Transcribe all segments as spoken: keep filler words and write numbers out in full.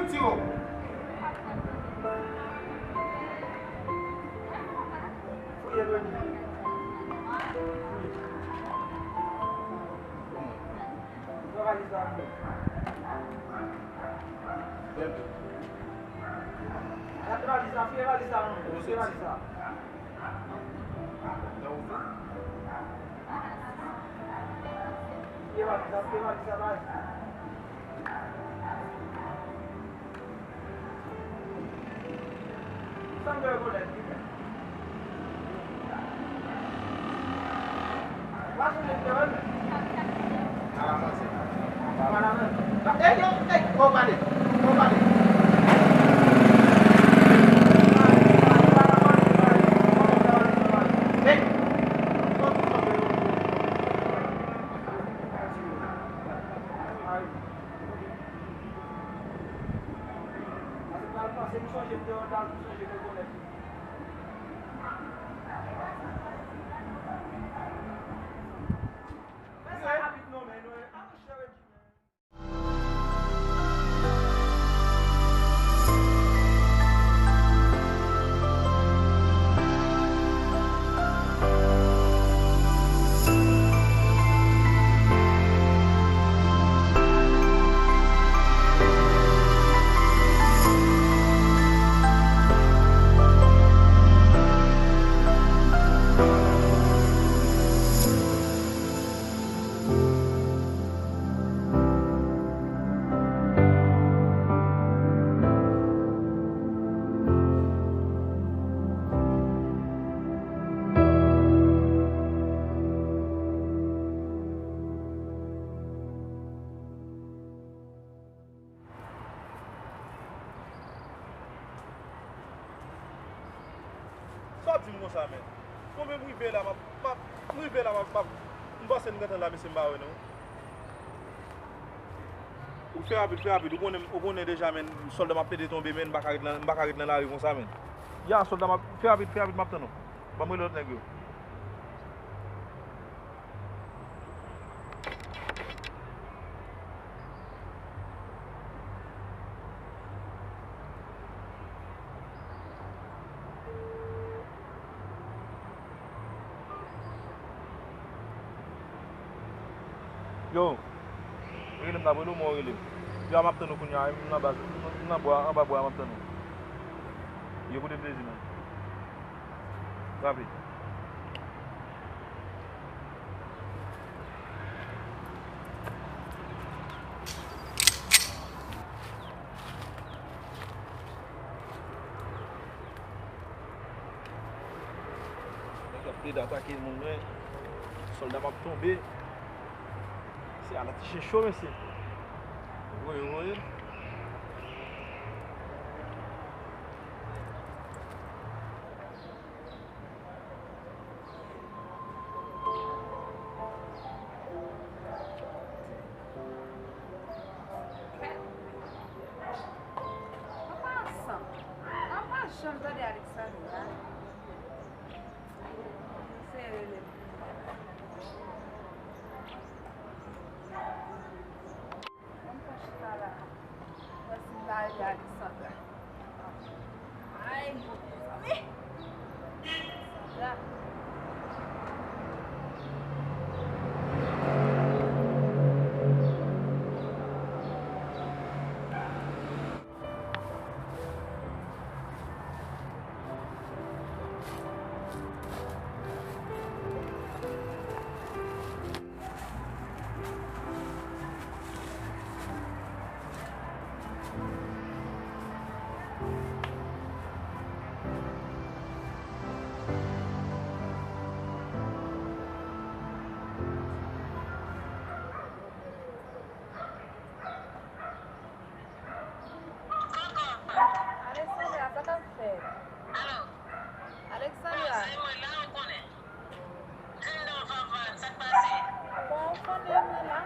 Tiro. Fouye, Doni. Fouye. Pran valiz la pou mwen. Gade valiz la, fouye valiz la non, fouye valiz la. Fouye valiz la, fouye valiz la, baz. Sa m te rekonèt li menm. Wa sonje m te wè l menm. Ala manzè. Ala manzè. Ey, ey, ey, fò w pale. Fò w pale. Ey. Pase m pral panse m sonje m te wè l, m sonje m rekonèt li. Fè sa rapid non, men nou, a, monchè, Reggie. Sa w ap di m konsa, men? Bon, men m rive la, m ap, m ap, m rive la, m ap, m ap, m panse m gentan la, mesye, m pa wè non. Ou fè rapid, fè rapid, ou konnen, ou konnen deja, men, sòlda m ap pede tonbe, men, m pa ka ret nan, m pa ka ret nan lari konsa, men. Ya, sòlda m ap, fè rapid, fè rapid, m ap tann ou. Ban m rele lòt nèg yo. Yo, rele m la, bro, nou mò rele m. Yo, a m ap tann ou kounye a, m nan baz, m nan bwa, anba bwa, m ap tann ou. Yo, koute plezi, man. Rapid. Nèg ap plede atake moun, men sòlda m ap tonbe. Se ala ti chen cho, mesye. Voye, voye. An pasan, an pasan, m tande Alexandra. Se rele m. Mwen pran chita la. Mwen si m ta rele Alexandra. Ay, mezanmi. Alexandra. Alexandra, sa k ap fèt? Alo? Alexandra. Bon, se mwen la, ou konnen. Vin nan Vava, sa k pase? Bon, ou konnen mwen la.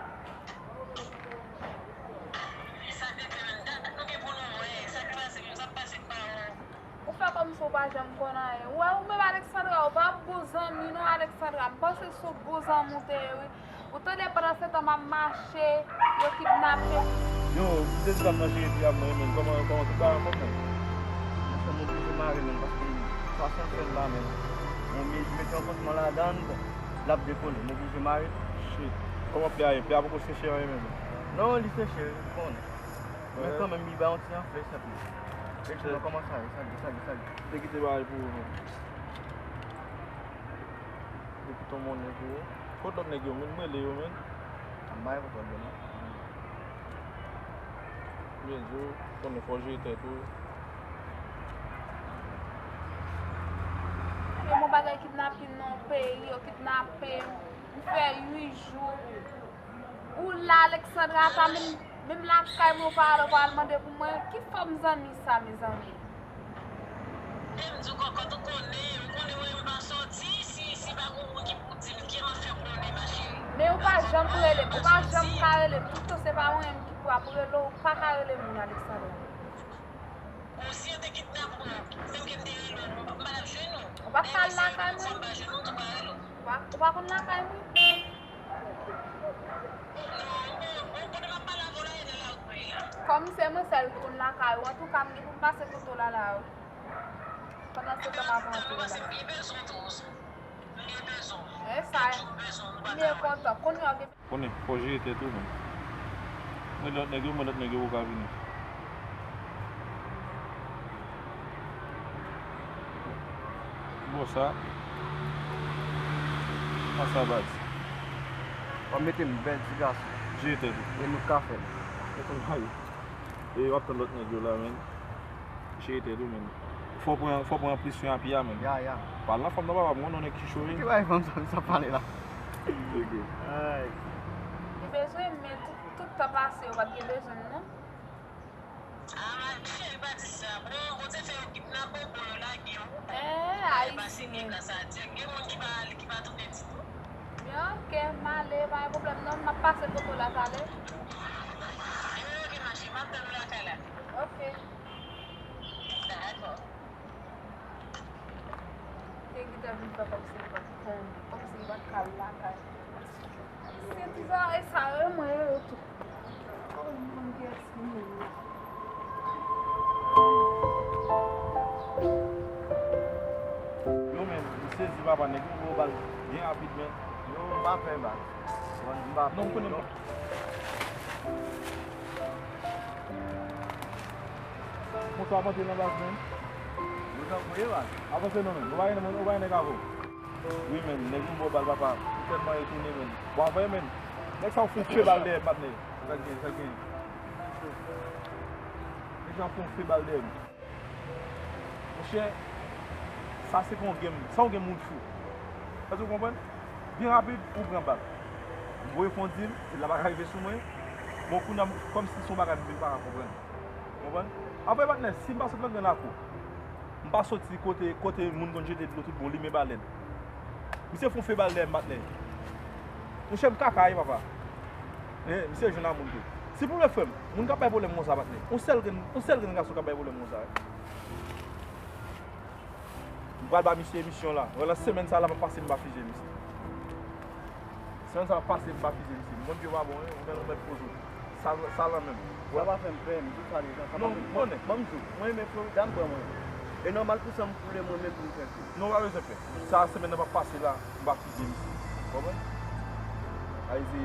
Sa k rive menm? Dat nou gen pou nou wè. Sa k pase menm? Sa k pase pa ou? Ou fè kòmsi ou pa janm konn anyen. Ou wè, ou menm Alexandra, ou pa bon zanmi non, Alexandra. M panse se yon bon zanmi ou te ye, wi. Ou tande, pandan se tan m ap mache, yo kidnape. Yo, Dezyèm nan cheri fi a mwen, men kòman, kòman tout bagay anfòm, men? Monchè, m oblije mare, men, paske sa san fè m pa, men. Bon, m mete yon pansman ladan l, l ap dekole. M oblije mare. Shit. Kòman pye a ye? Pye a poko seche anyen menm? Non, li seche, ou konnen. Men kanmenm, li bay yon ti anfle senpleman. Kèk jou nan kòmanse ale, sale, sale, sale. Te kite bagay pou ou, men. Depi ton monnen pou ou. Kot lòt nèg yo, men? M rele yo, men. M pa gen pwoblèm, non. Men di w, konnen fò w jere tèt ou. Ebyen, bon bagay kidnapin nan yon peyi, yo kidnape m. M fè uit jou. Ou la, Alexandra, ata menm, menm lakay mwen, ou pa al, ou pa al mande pou mwen. Ki fòm zanmi sa, mezanmi? E m di w kòkòt, ou konnen, m konnen mwen, m pa sòti, si, si pa gon moun ki pou di m, ki m ap fè pou konnen, ma chérie. Men ou pa janm rele m, ou pa janm ka rele m. Toutan se pa mwen menm ki pou ap rele w, ou pa ka rele moun, Alexandra. Bon, si yo te kidnape w, menm ke m te rele w, m pa t ap jwenn ou. Ou pa t ka al lakay mwen? Fò m pa jwenn ou, tou pa rele w. Ou pa, ou pa konn lakay mwen? Kòm se mwen sèl ki konn lakay ou, antouka, m gen pou m pase kote w la, la, wi. Pandan se tan, m ap rantre la. E sa, m byen kontan. Kounye a, gen Konnen, fò w jere tèt ou, men. Mwen lòt nèg yo, mwen lòt nèg yo, ou ka vini. Bon, sa. Sa, sa, baz. W ap mete m bèl ti gason. Jere tèt ou. E nou ka fè l. E w ap tann lòt nèg yo la, men. Jere tèt ou, men. Fò w pran, fò w pran presyon a pye a, men. Ya, ya. Pale nan fanm nan, papa, mwen, non, nèg ki cho, wi. Ki bay fanm sa, sa pale la? Ay. Li bezwen m, men tout, tout tan pase, yo pa t gen bezwen m, non. Ah, ma chérie, pa di sa. Bon, kote fè yo kidnape w, bon, yo lage w. Eh, Ayisyen. Gen moun ki pa, ki pa tounen ditou. Byen, ok, m ale, pa gen pwoblèm non, m ap pase kote w la talè. Ebyen, ok, ma chérie, m ap tann ou lakay la. Ok. Dakò. Te gentan vin fè kòmsi li pa t konnen, kòmsi li pa t ka al lakay. Se ti sa, e sa, e mwen, e yo tou. Oh, m konn kiyès ki menm. Yo, men, m sezi, papa, nèg yo voye bal byen rapid, men. Yo, m pa pè bal. M pa pè. Non, m konnen. Bon, sa ap antre nan baz, men. Yo t ap voye bal. Avanse non, men. Ou pa gen, ou pa gen nèg avè w. Wi, men. Nèg yo voye bal, papa. M tèlman etone, men. Bon, avan, men. Nèg sa yo fè yon fè bal dèyè m, patnè. Sa l gen, sa l gen. Nèg sa yo fè yon fè bal dèyè m. Monchè, sa se pa yon game, sa yon game moun fou. Èske w konprann? Byen rapid, ou pran bal. M voye fè yon dil, dil la pa ka rive sou mwen. Bon, kounye a, kòmsi se yon bagay m vin pa ka konprann. Konprann? Apre, patnè, si m pa sot nan gran lakou, m pa soti kote, kote moun konn jete dlo tout bon, limen balèn. Misye fè yon fè bal dèyè m, patnè. Monchè, m kaka, wi, papa. Eh, misye jwenn a moun tou. Si pou vle, frè m, moun k ap bay pwoblèm konsa, patnè. Yon sèl grenn, yon sèl grenn gason k ap bay pwoblèm konsa, wi. M pral ba misye emisyon la. Wè, nan semèn sa la, m ap pase, m pa fize misye. Semèn sa, m ap pase, m pa fize misye. M konn ke w pa bon, wi. Ou mèt, ou mèt poze w. Sa, sa lan menm. Sa pa fè m pè, m di w sa deja, sa pa fè m pè. Non, m konnen. Ban m di w, mwen renmen Florida, m pran mwen. E nòmal pou sa m koule mwen menm pou m fè l. Non, w pa bezwen pè. Sa semèn nan p ap pase la, m p ap fize misye. Konprann? Sa vle di,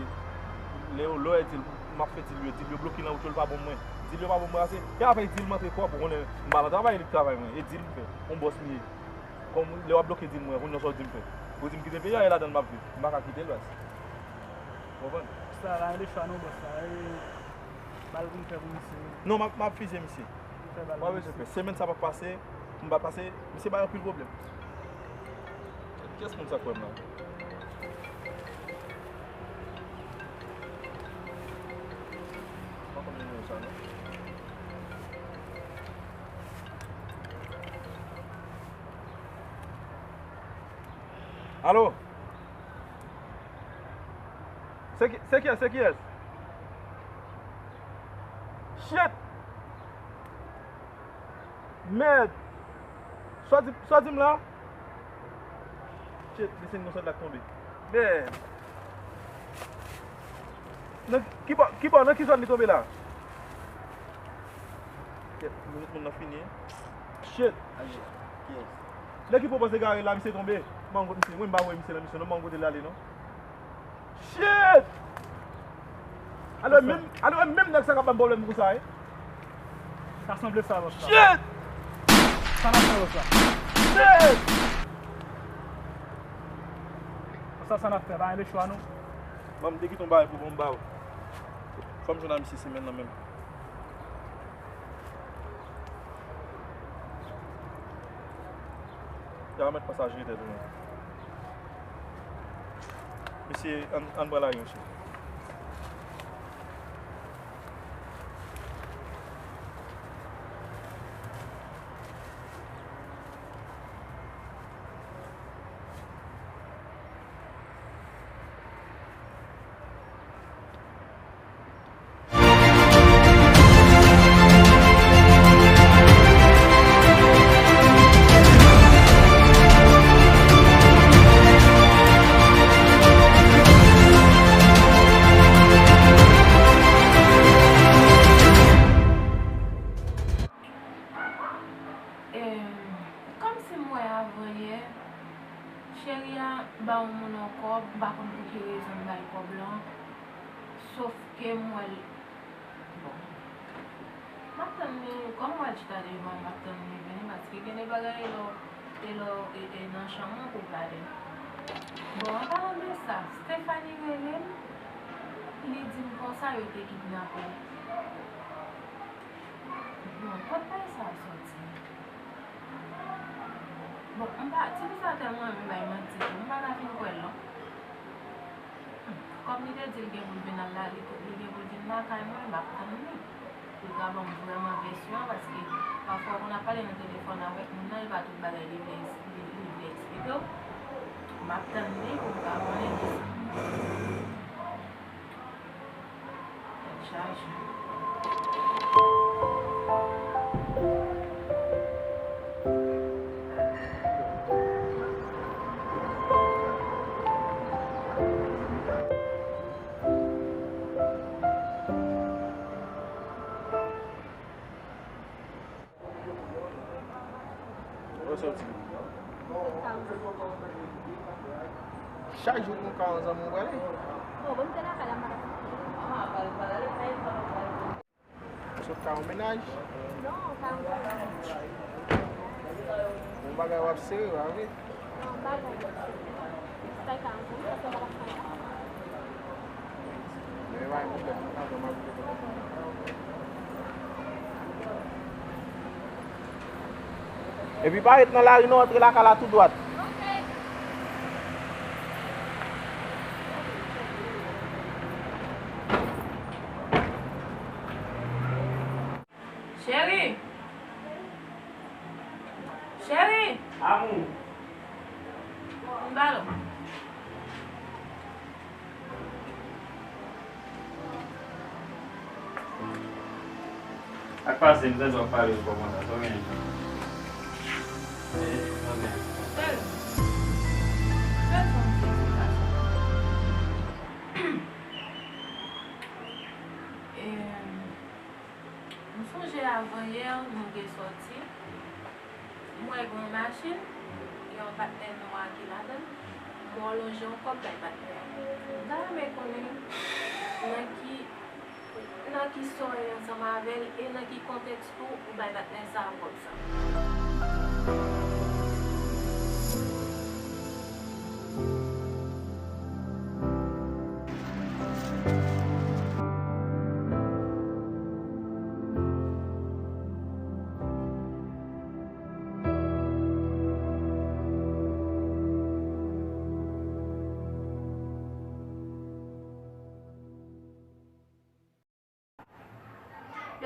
lè yo, lè yo di l, m ap fè dil yo, dil yo bloke nan wout yo, l pa ban mwen. Dil yo pa ban mwen ase. E avèk dil m antre kòb, ou konnen, m pa nan travay, li travay mwen. E dil m fè. On bòs m ye. Kòm lè w ap bloke dil mwen, kounye a sa w di m fè? Ou di m kite peyi a, e ladan l m ap viv. M pa ka kite l, baz. Konprann? Sa la, e de chwa non, bòs la. E bal pou m fè pou misye. Non, m ap, m ap fize misye. Ou fè bal pou misye. Semèn sa pa pase, m pa pase, misye bay anpil pwoblèm. Kiyès moun sa k wè m la? M pa konn nimewo sa, non. Alo? Se ki, se kiyès, se kiyès? Shit! Mèd! Sa w di, sa w di m la? Shit, li se yon sòt la k tonbe. Mèd! Nan ki bò, ki bò, nan ki zòn li tonbe la? Kèt, minit moun nan fini. Shit! Aye, yes. Nèg ki pwopoze gare la, misye tonbe. Mwen kot misye, mwen m pa wè misye nan misyon, non, mwen kote l ale, non. Shit! Alò, menm, alò, menm nèg sa k ap ban m pwoblèm konsa, wi. Sa sanble sa, lòt la. Shit! Sa n ap fè, lòt la. Shit! Sa, sa n ap fè, pa gen lechwa, non. Ban m dekit yon bagay pou bon m ba w. Fò m jwenn a misye semèn nan menm. Ya mèt pasaje tèt ou. Mesye, ann, ann pran lari, mesye. Em, kòmsi m wè avanyè, cheri a ba yon moun yon kòb, m pa konn pou ki rezon l bay kòb lan, sof ke m wè l, bon. M ap tann li, kòm m wè l chita devan m, m ap tann li vini, paske gen de bagay e lè w, e lè w, e, e nan chanm ou pou w pale. Bon, an palan de sa, Stephanie rele m, li di m konsa yo te kidnape l. Bon, kot bagay sa a soti? Bon, m pa, tifi sa tèlman renmen bay manti tou, m pa ta fin kwè l non. Hmm, kòm li te di l gen pou l vin al la, li, li gen pou l vin lakay mwen, m ap tann li. Pou l ka ban m vrèman vèsyon an, paske pafwa w konn ap pale nan telefòn avèk moun nan, e pa tout bagay li vle, li, li vle eksplike w. M ap tann li pou m ka konnen kisa. Tèt chaje. Chak jou pou m ka yon zanmi w prale. Sot ka yon mennaj? Yon bagay w ap sere, pa vre? Epi pa ret nan lari non, antre lakay la tou dwat. Cheri! Cheri! Amou! Vin ba l. Ak pase, m bezwen pale w kòmandan, sa w genyen? Sèl. Sèl fè yon ti eksplikasyon. Em, M sonje avanyè nou te sòti, m wè gen yon machin, gen yon patnè nou a ki ladan l, m wè w lonje yon kòb bay patnè a. M ta renmen konnen nan ki, nan ki sa w ye ansanm avè l e nan ki kontèks tou ou bay patnè sa a kòb sa.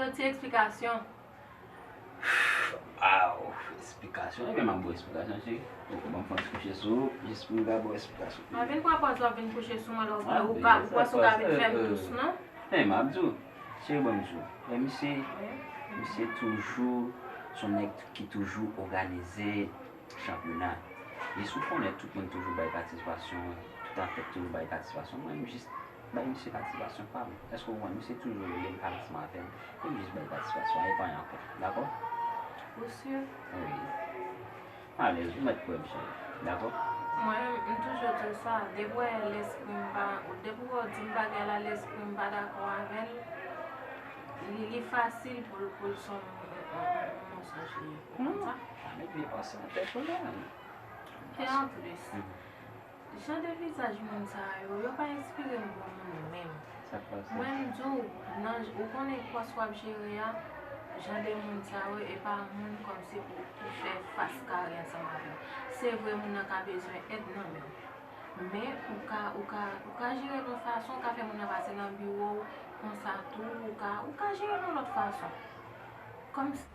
Yon ti eksplikasyon. Aw, eksplikasyon. Ebyen, m ap ba w eksplikasyon, cheri. Ou ban m fè yon ti kouche sou ou, jis pou m ka ba w eksplikasyon. A, vin pran pòz w ap vin kouche sou mwen, lè w, ou ka, ou panse w ka vin fè m dous, non? Men, m ap di w, cheri, ban m di w. Lè misye, misye toujou, se yon nèg ki toujou òganize chanpyona. Jis ou konnen tout moun toujou bay patisipasyon, tout atlèt toujou bay patisipasyon. Mwen, m jis Bay misye patisipasyon pa m. Èske w konprann? Misye toujou rele m pale ansanm avè l. Epi jis bay patisipasyon, epa anyen ankò. Dakò? Ou si? Wi. Alèz, ou mèt kwè m, cheri. Dakò? Mwen, m toujou di w sa. Depi w wè lespri m pa, depi w wè w di m bagay la, lespri m pa dakò avè l, li, li fasil pou l, pou l se yon, yon, yon, yon mensonje. Ou konn sa? Sa met vye panse nan tèt ou la. E anplis, jan de vizaj moun sa yo, yo pa enspire m bon moun menm. Sa k pase? Mwen, m di w, nan, ou konnen pòs w ap jere a, jan de moun sa yo, e pa moun kòmsi pou, pou fè fas kare ansanm avè w. Se vre, moun nan ka bezwen èd nan men w. Men, ou ka, ou ka, ou ka jere l yon fason, ou ka fè moun nan pase nan biwo w, konsa tou, ou ka, ou ka jere l yon lòt fason. Kòmsi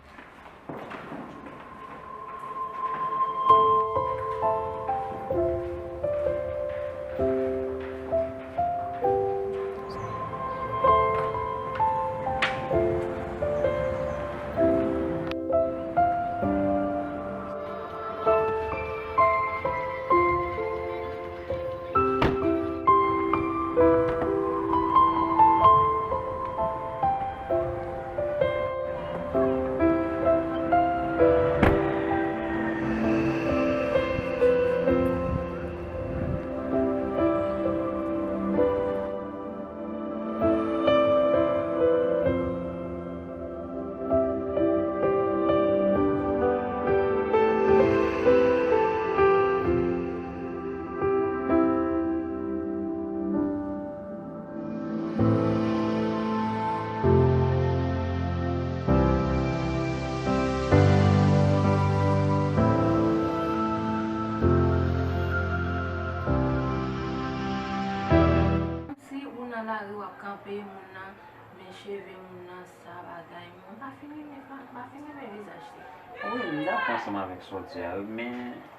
Si ou nan lari, w ap kanpe, moun nan, men cheve moun nan, sa bagay, mwen pa fin renmen fa-, m pa fin renmen vizaj li. Wi, m dakò ansanm avèk sa w di a, wi, men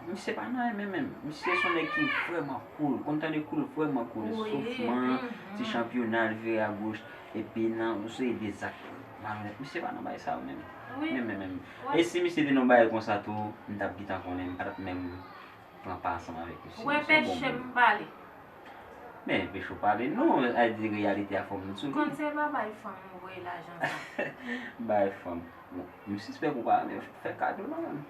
misye pa nan renmen menm. Misye se yon nèg ki vrèman cool. Konn tande cool, vrèman cool. Wi, soufman, ti chanpyona, l vire agoch, epi nan yon seri de zak malonèt. Misye pa nan bagay sa yo menm. Wi. Menm, menm, menm. E si misye te nan yon bagay konsa tou, m t ap gentan konnen, m pa t ap menm pran pa ansanm avèk misye. Misye yon bon moun. Ou enpeche m pale. Men enpeche w pale non, a di reyalite a fò m di sou li. Konn se pa bay fanm ou voye lajan sa. Bay fanm. Bon, m sispèk ou pa renmen fè kado non menm.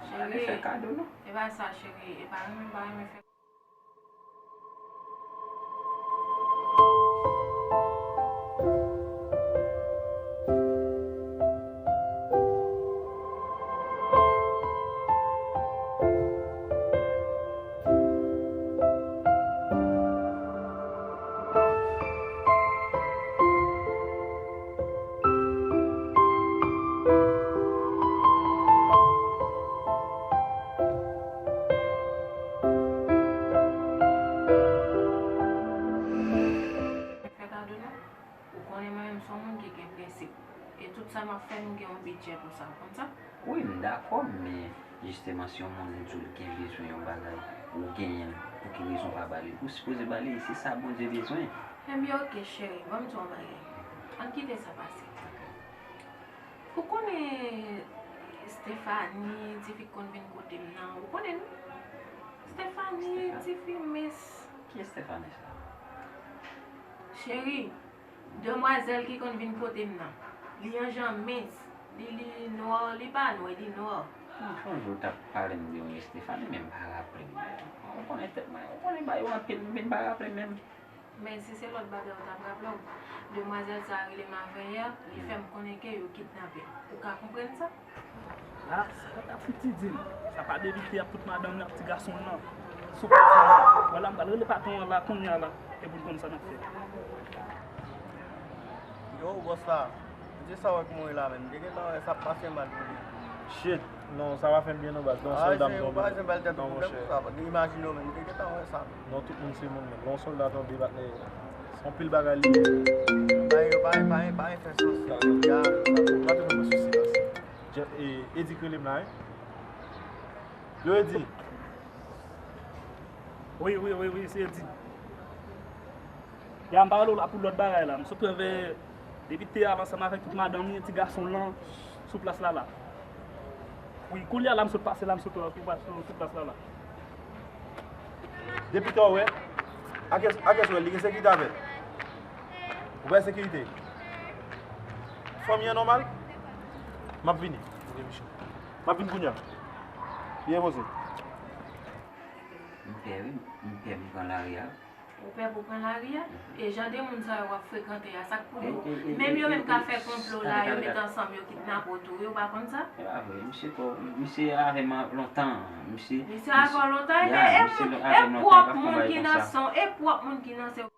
Pa renmen fè kado non. Cheri, e pa sa, cheri. E pa renmen, pa renmen fè. Fè kado non. Ou konnen mwen menm se yon moun ki gen prensip. E tout sa m ap fè, nou gen yon bidjè pou sa, ou konn sa? Wi, m dakò, men jisteman, si yon moun di w l gen bezwen yon bagay, ou genyen l, pou ki rezon w pa ba li l? Ou sipoze ba li l, se sa Bondye bezwen. Ebyen, oke, cheri, ban m di w yon bagay. Ann kite sa pase. Ou konnen Stephanie, tifi k konn vin kote m nan, ou konnen l? Stephanie, tifi mens. Ki Stephanie sa? Cheri, demwazèl ki konn vin kote m nan, li an jan mens, li, li nwa, li pa nwè, li nwa. Mwen sonje w t ap pale m de yon Stephanie, men m pa raple m. Ou konnen tèt mwen, ou konnen bagay yo anpil, men m pa raple m menm. Men si se lòt bagay ou t ap raple w, demwazèl sa a rele m avanyè, li fè m konnen ke yo kidnape l. Ou ka konprann sa? La, sa pa t ap fouti di m. Sa pa depite ap tout madanm nan, ti gason l nan. Sou plas la, la. Vwala, m pral rele patwon an la, kounye a la, e pou l konn sa n ap fè. Yo, bòs la, kote sa w wè k mouri la menm? M te gentan wè sa ap pase mal pou li. Shit, non, sa pa fè m byen non, baz. Lè yon sòlda m tonbe. Non, monchè. Imajine w menm, m te gentan wè sa. Non, tout moun se moun menm. Lè yon sòlda tonbe, patnè, se anpil bagay li ye. Bagay yo pa, pa, pa fè sans. Ou pa toujou pran sousi, baz. Edi k rele m la, wi. Yo, Edi. Wi, wi, wi, wi, se Edi. Ya, m pa rele w la pou lòt bagay la. M sot wè depite a ansanm avèk tout madanm li, ti gason l lan, sou plas la la. Wi, kounye a la m sot pase la, m sot wè sou, sou, sou plas la la. Depite w wè, a kiyès, a kiyès w wè, li gen sekirite avè l? Ou bay sekirite. Fanmi an nòmal? M ap vini. Ok, miche. M ap vin kounye a. Byen poze. M pè wi, m pè m pran lari a. Ou pè pou pran lari a? E jan de moun sa yo w ap frekante a, sa k pou yo? Menm yo menm ka fè konplo la, yo met ansanm, yo kidnape w tou, yo pa konn sa? E pa vre, misye ko, misye avè m lontan, misye. Misye avè w lontan, e pwòp moun ki nan san, e pwòp moun ki nan san.